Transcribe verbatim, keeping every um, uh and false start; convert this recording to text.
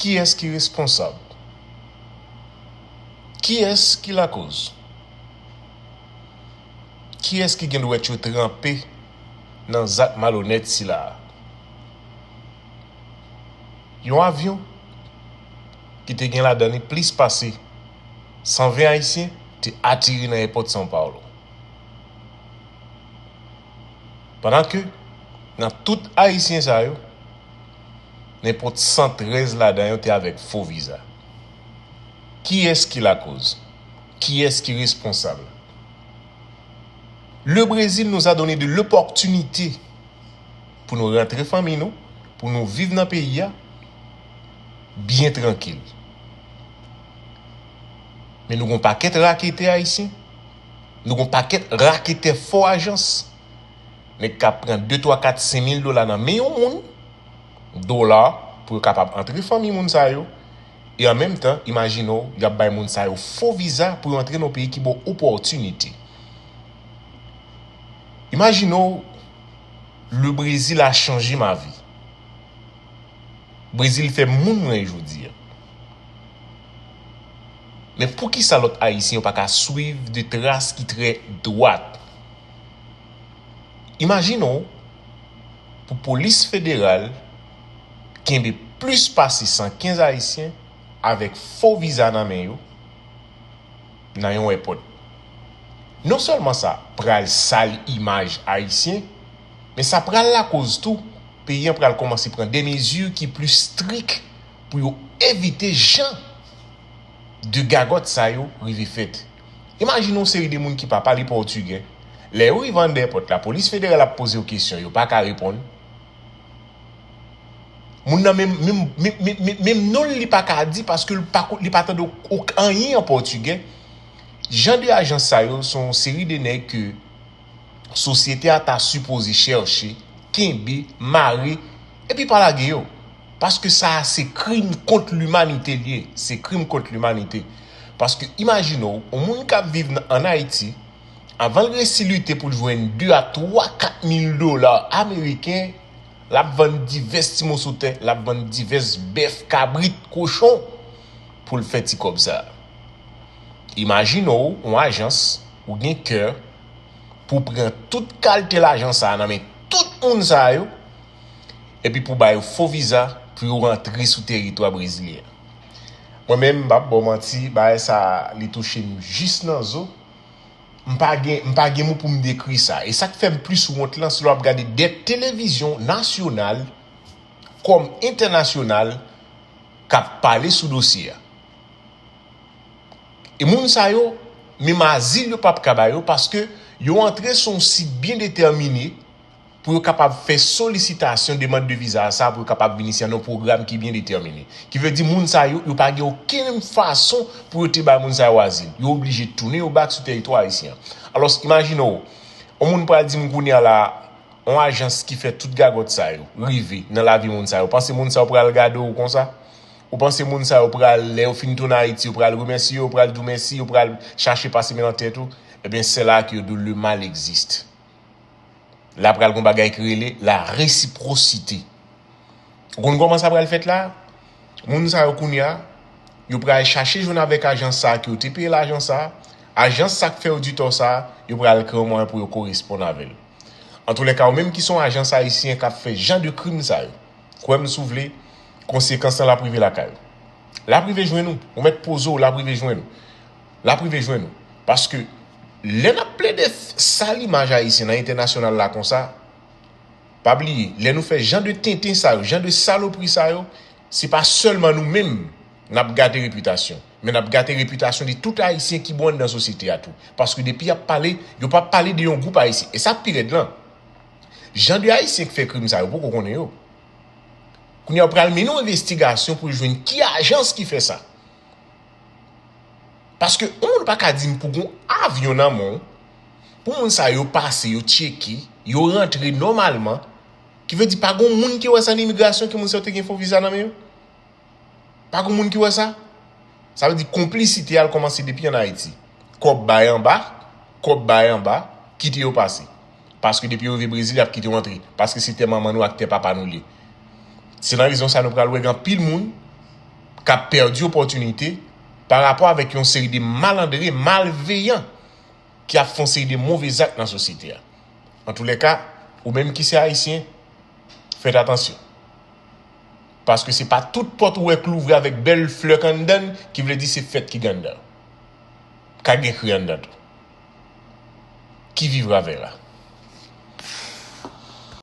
Kiyès ki responsab? Kiyès ki lakoz? Kiyès ki gen dwèt yo tranpe nan zak malonèt sila a? Yon avyon ki te gen ladan li plis pase san ven Ayisyen te ateri nan èpòt São Paulo. Pandan ke nan tout Ayisyen sa yo, nenpòt san trèz ladan yo te avèk fo viza. Kiyès ki lakoz? Kiyès ki responsab? Le Brésil nous a donné de l'opportunité pou nou rantre fanmi nou, pou nou viv nan peyi a byen trankil. Men nou gon pakèt raketè ayisyen, nou gon pakèt raketè fo ajans. Nèg k ap pran de, twa, kat, senk mil dola nan men yon moun, dola, pou yo kapab antre fanmi moun sa yo. E an menm tan, imajine w, y ap bay moun sa yo fo viza pou yo antre nan yon peyi ki ba w opòtinite. Imajine w, le Brésil a changé ma vie. Brezil fè moun mwen jodi a. Men poukisa lòt Ayisyen yo pa ka swiv de tras ki trè dwat? Imajine w pou polis federal kenbe plis pase san kenz Ayisyen avèk fo viza nan men yo nan yon èpòt. Non sèlman sa pral sal imaj Ayisyen, men sa pral lakoz tou peyi an pral kòmanse pran de mezi ki pli strik pou yo evite jan de gagòt sa yo rive fèt. Imajine yon seri de moun ki pa pale pòtigè. Lè yo rive anndan èpòt la, polis federal ap poze yo kesyon, yo pa ka reponn. Moun nan menm, menm, menm, menm, menm non l li pa ka di paske li pa, ko- li pa tande ok- anyen an pòtigè. Jan de ajans sa yo se yon seri de nèg ke sosyete a ta sipoze chèche, kenbe, mare, epi pa lage yo. Paske sa a se krim kont limanite l ye. Se krim kont limanite. Paske imajine w, yon moun k ap viv nan- ann Ayiti, anvan l resi lite pou l jwenn de a twa, kat mil dola ameriken, l ap vann divès ti moso tè, l ap vann divès bèf, kabrit, kochon pou l fè ti kòb sa a. Imajine w, yon ajans, ou gen kè pou pran tout kalte lajan sa a nan men tout moun sa yo, epi pou ba yo fo viza pou yo rantre sou teritwa brezilyen. Mwen menm, m p ap ba w manti, bagay sa a, li touche m jis nan zo. M pa gen, m pa gen mo pou m dekri sa. E sa k fè m plis wont lan, se lè w ap gade de televizyon nasyonal kòm entènasyonal k ap pale sou dosye a. E moun sa yo, menm azil yo p ap ka ba yo, paske yo antre sou yon sit byen detèmine pou yo kapab fè solisitasyon, demann de viza sa, pou yo kapab vin isi an nan yon pwogram ki byen detèmine. Ki vle di moun sa yo, yo pa gen okenn fason pou yo te bay moun sa yo azil. Yo oblije tounen yo bak sou teritwa ayisyen an. Alòs, imajine w, yon moun pral di m kounye a la, yon ajans ki fè tout gagòt sa yo rive nan lavi moun sa yo. Ou panse moun sa yo pral gade w konsa? Ou panse moun sa yo pral, lè yo fin tounen Ayiti, yo pral remèsye, yo pral di w mèsi, yo pral chache pase men nan tèt ou? Ebyen, se la ke yo di w le mal existe. La pral gon bagay ki rele la resiprosite. Ou konn kòman sa pral fèt la? Moun sa yo kounye a, yo pral chache jwenn avèk ajans sa a ke yo te peye lajan sa a. Ajans sa k fè yo di tò sa a, yo pral kreye yon mwayen pou yo koresponn avè l. Antoulèka, ou menm ki se yon ajans ayisyen k ap fè jan de krim sa yo, kwè m si w vle, konsekans lan l ap rive lakay ou. L ap rive jwenn ou. Ou mèt poze w, l ap rive jwenn ou. L ap rive jwenn ou. Paske lè n ap plede f- sal imaj ayisyen nan entènasyonal la konsa, pa bliye, lè nou fè jan de tenten sa yo, jan de salopri sa yo, se pa sèlman nou menm n ap gate repitasyon, men n ap gate repitasyon de tout Ayisyen ki bon anndan sosyete a tou. Paske depi y ap pale, yo p ap pale de yon gwoup Ayisyen. E sa k pi rèd lan, jan de Ayisyen k fè krim sa yo, poko konnen yo. Kounye a, yo pral mennen yon envestigasyon pou yo jwenn ki ajans ki fè sa. Paske yon moun pa ka di m pou gon avyon nan men w, pou moun sa yo pase, yo tcheke, yo rantre nòmalman, ki vle di pa gon moun ki wè sa nan imigrasyon ke moun sa yo te gen fo viza nan men yo? Pa gon moun ki wè sa? Sa vle di konplisite a l kòmanse depi ann Ayiti. Kòb bay anba, kòb bay anba, kite yo pase. Paske depi yo rive Brezil, y ap kite w antre. Paske se tè manman nou ak tè papa nou l ye. Se nan rezon sa nou pral wè gen anpil moun k ap pèdi opòtinite pa rapò avèk yon seri de malandren, malveyan ki ap fè yon seri de move zak nan sosyete a. Antoulèka, ou menm ki se ayisyen, fèt atansyon. Paske se pa tout pòt ou wè k louvri avèk bèl flè k anndan l ki vle di se fèt ki gen anndan. Ka gen kri anndan tou. Qui vivra verra.